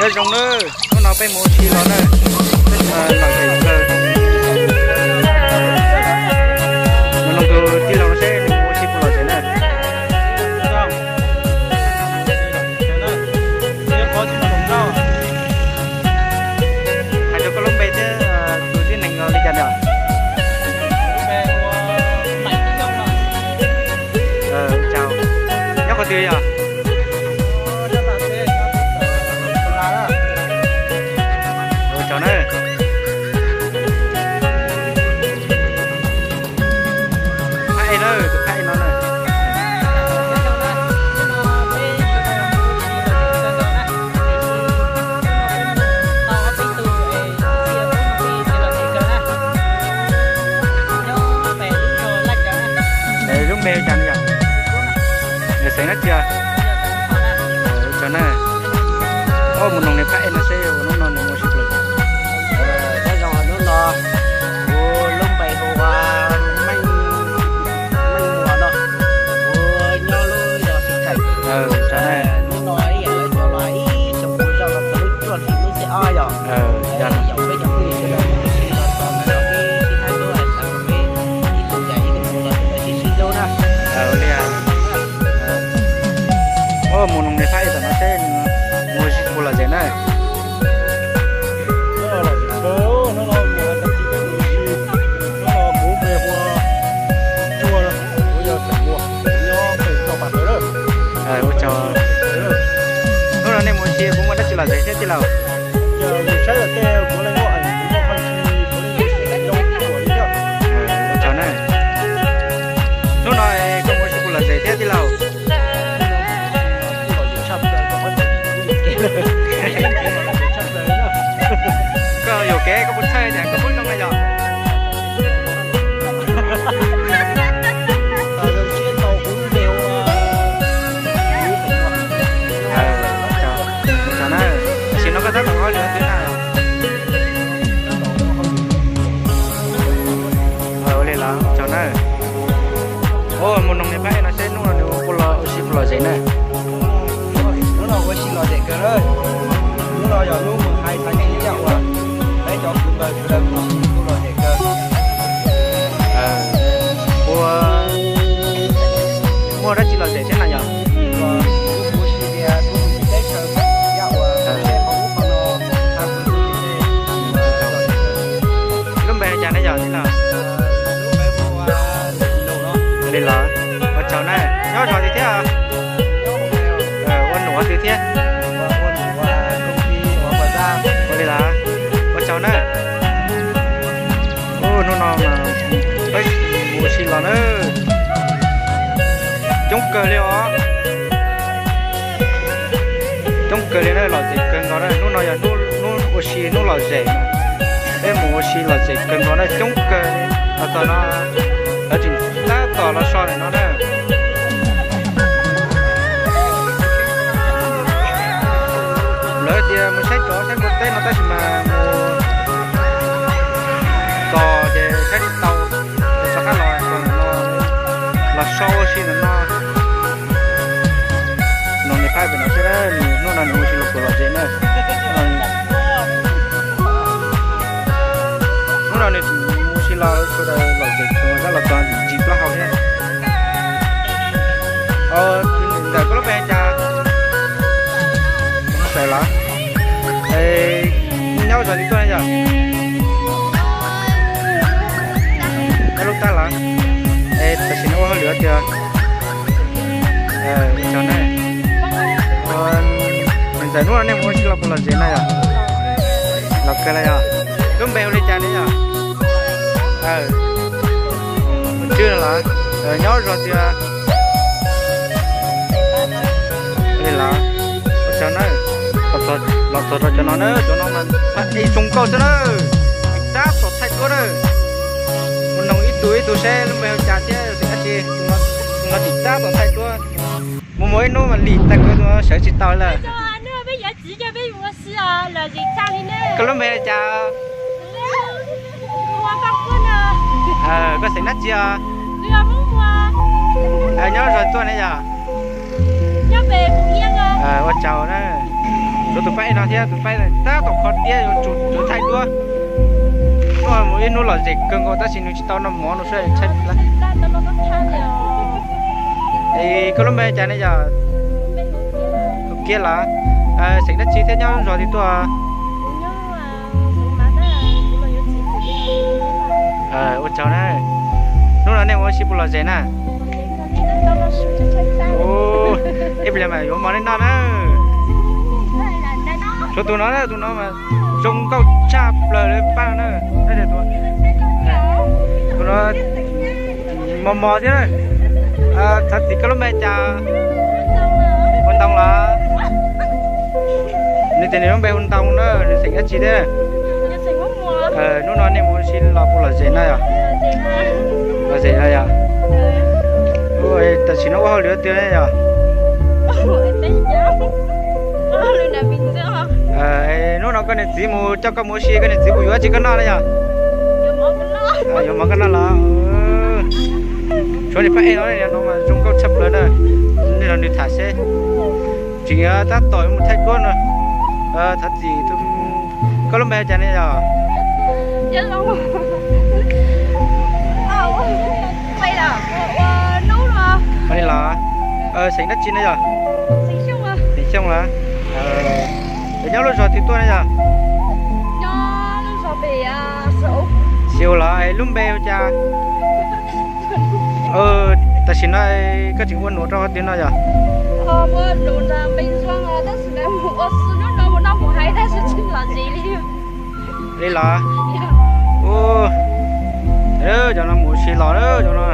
Nyob zoo nawb, hnub no peb mus ua si los na, peb mus lom zem kawg. Mus noog tus tij laug no seb nws mus ua si puas lom zem na. Hais rau koj lub npe thiab tus tib neeg li cas na? Nyob qhov twg yog? Ua tsaug na. Phab ej na, tus phab ej no na. Lub npe hu cas no yog? Xeem dab tsi? Ua tsaug na. Mus noog niag phab ej no seb ua hnub no nws mus ua si puas lom zem. Nyob zoo, hnub no kuv lub npe hu ua Meej, Meej Muas no, kuv nyob lub zos Xeev Kheem. Hnub no ib yam li cov los ib xyoos kuv zoj los txog lub cuaj hlis lub xiab ob yom. Yog peb cov phooj ywg sawv daws mus ua si los txog ntawm no peb sib tham hlub hais tias peb ib tug yam ib tug mus los sawv daws sib sib hlub na. Ua li, mus noog niag phab ej tom no seb mus ua si puas lom zem na. Ua tsaug. Hnub no nej mus ua si puas muaj dab tsi lom zem thiab tij laug? Ua tsaug na. Hnub no koj mus ua si puas lom zem thiab tij laug? Koj yuam kev koj puas txhawj tias koj pub zoo na yog? Tam sim no koj tab tom ua hauj lwm twg na? Ua li los tsaug na. Mus noog niag phab ej no seb hnub no nws puas los ua si puas lom zem na. Hnub no ua si lom zem kawg na. Hnub no yog hnub mus hais tag kis ib yam uas peb cov kwv npawg sawv daws mus ua si lom zem kawg. Ua, muaj dab tsi lom zem thiab na yog? Lub npe hu cas na yog tij laug? Li los, ua tsaug na. Nyob zos twg thiab? Ua num ua twg thiab? Ua li los, ua tsaug na. Hnub no mas peb mus ua si los na. Coob kawg li os. Coob kawg li na, lom zem kawg nkaus na. Hnub no yog hnub ua si hnub lom zem. Peb mus ua si lom zem kawg nkaus na, coob kawg. Los txog no lawv tseem tab tom los so ntawm no na. Lawv tias mus saib tsov saib npua teb no tab sis mas mus txog ces saib tsis tau, rov qab los, los so ua si ntawm no. Noog niag phab pem no seb nws hnub no nws ua si los puas lom zem na. Hnub no nws ua si los sawv daws lom zem kawg, los txog ntsis plaub hau thiab. Ntawm koj lub npe cas? Xeem los? Nyob zos twg tuaj na yog? Nyob Lub Tab los? Es tam sim no ua hauj lwm tiag. Ua tsaug na. Ntxawm, hnub no nej mus ua si los puas lom zem na yog? Los kawg los yog? Lub npe hu li cas ne yog? Tswb no los? Nyob zos twg? Li los, ua tsaug na. Los txog rau cov no na, cov no mas ib zoo nkauj xwb na. Tab tom thaij duab na. Mus noog ib tug ib tug seb lub npe hu cas thiab xeem dab tsi. Tus no tseem tab tom thaij duab. Mus mus ib hnub mas lim tag kawg, tus no sawv tsis tau lawm. Koj lub npe hu cas? Koj xeem dab tsi os? Nyob zos twg tuaj ne yog? Ua tsaug na. Tshuav tus pab ej no thiab, tus pab ej tab tom kho tiab yuav tsum thaij duab. Hnub no mus ib hnub lom zem kawg nkaus tab sis nws tsis tau noj mov no saib tshaib plab. Es koj lub npe cas ne yom? Tus Kiab los? Xeem dab tsi thiab nyob zos twg tuaj? Ua tsaug na. Hnub no nej ua si puas lom zem na? Ib pliag mas yuav mov nej noj na. Tshuav tus no, tus no mas zoo nkauj tshaj plaws li pab no na. Tus no mos mos thiab na. Thov txim, koj lub npe cas? Hu Ntoo los? Nws tias nws lub npe hu Ntoo na, nws xeem dab tsi thiab? Hnub no nej mus ua si los puas lom zem na yom? Lom zem no yom? Tam sim no ua hauj lwm twg ne yom? Hnub no koj niam txiv mus coj koj mus ua si, koj niam txiv puas yuav dab tsi koj noj na yom? Yuav mov koj noj los? Tshuav niag pab ej no, niag no mas zoo nkauj tshaj plaws na. Nej los nrog nws tham seb. Tseem tab tom mus thaij duab no. Thov txim, koj lub npe cas ne yom? Ua li los? Xeem dab tsi ne yom? Xeem Xyooj los? Nyob lub zos twg tuaj ne yom? Xyoo los, lub npe hu cas? Tam sim no koj tseem ua num rau qhov twg no yom? Li los? Cov no mus ua si los, cov no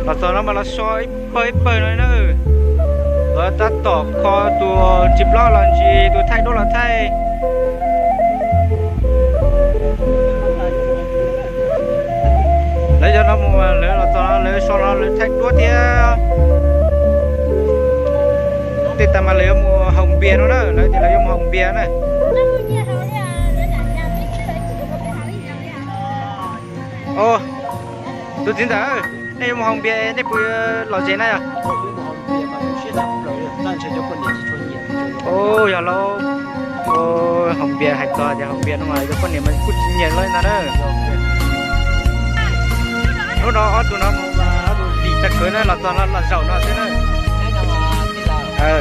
los txog no mas los so ib pawg ib pawg no na. Lawv tab tom kho tus ntsis plaub los ntsis, tus thaij duab los thaij. Lawv cov no mus lawv los txog no lawv so no lawv thaij duab thiab. Tej tag mas lawv yuav mus haus npias no na, lawv tias lawv yuav mus haus npias na. Tus txiv ntxawm, nej yuav mus haus npias nej puas lom zem na yom? Yog lauj. Haus npias hais txog tias haus npias no mas yog poj niam mas kuj tsis nyiam lawm ntag na. Hnub no ob tug no mus, ob tug dim tag kawg na, los txog no los zaum no xwb na.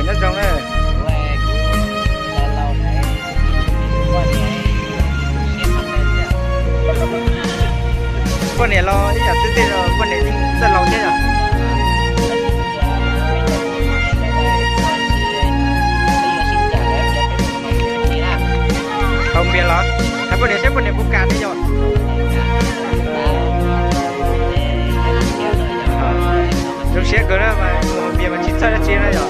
Nyob zoo na. Poj niam los ib yam xwb tej, poj niam yeej txawj laus thiab yom. Haus npias los, hais poj niam seb poj niam puas kam ne yom. Zoo siab kawg na, mas mus haus npias mas tsis txhawj dab tsi na yom.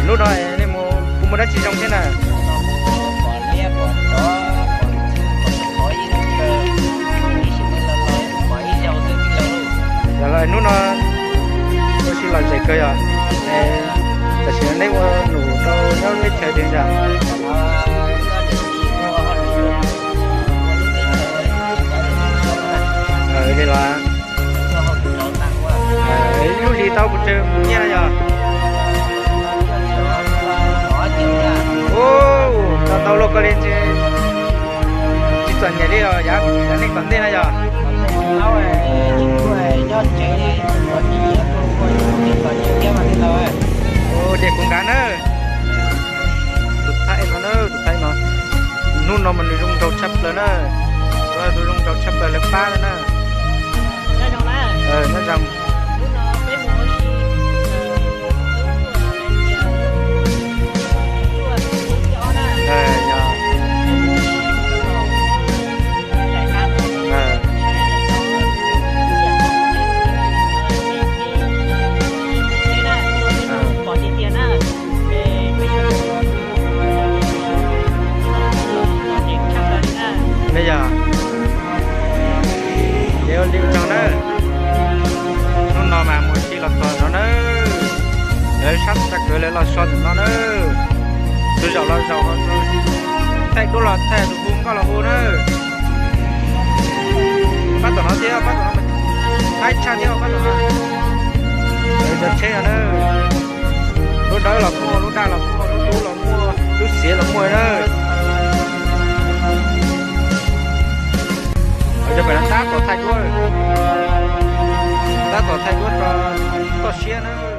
Hnub no nej mus puas muaj dab tsi zoo thiab na? Yog los hnub no ua si lom zem kawg yom. Tam sim no neb ua num rau nyob teb chaws twg ntag? Li los? Ib lub hlis tau pes tsawg nyiaj na yom? Tau tau luaj koj li ntsis, tsis txom nyem li os yav, yav neej tom ntej na yom? Ces kuv nkav na. Tus thaij no na, tus thaij no, hnub no mas nws zoo nraug tshaj plaws na. Tus zoo nraug tshaj plaws lawv pab na. Nyob zoo. Yog, ces ua li ua tsaug na. Hnub no mas mus ua si los txog no na. Lawv sab tag kawg lawv los so ntawm no na. Tus zaum los zaum, thaij duab los thaij, tus hu nkauj los hu na. Pab tom no thiab, pab tom no, thaij tshaj thiab pab tom no. Lawv cov tsheb no na. Lub dawb los kuj Los muaj, lub dub los muaj, lub xiav los muaj na. Cov pem no tab tom thaij duab, tab tom thaij duab rau toj siab na.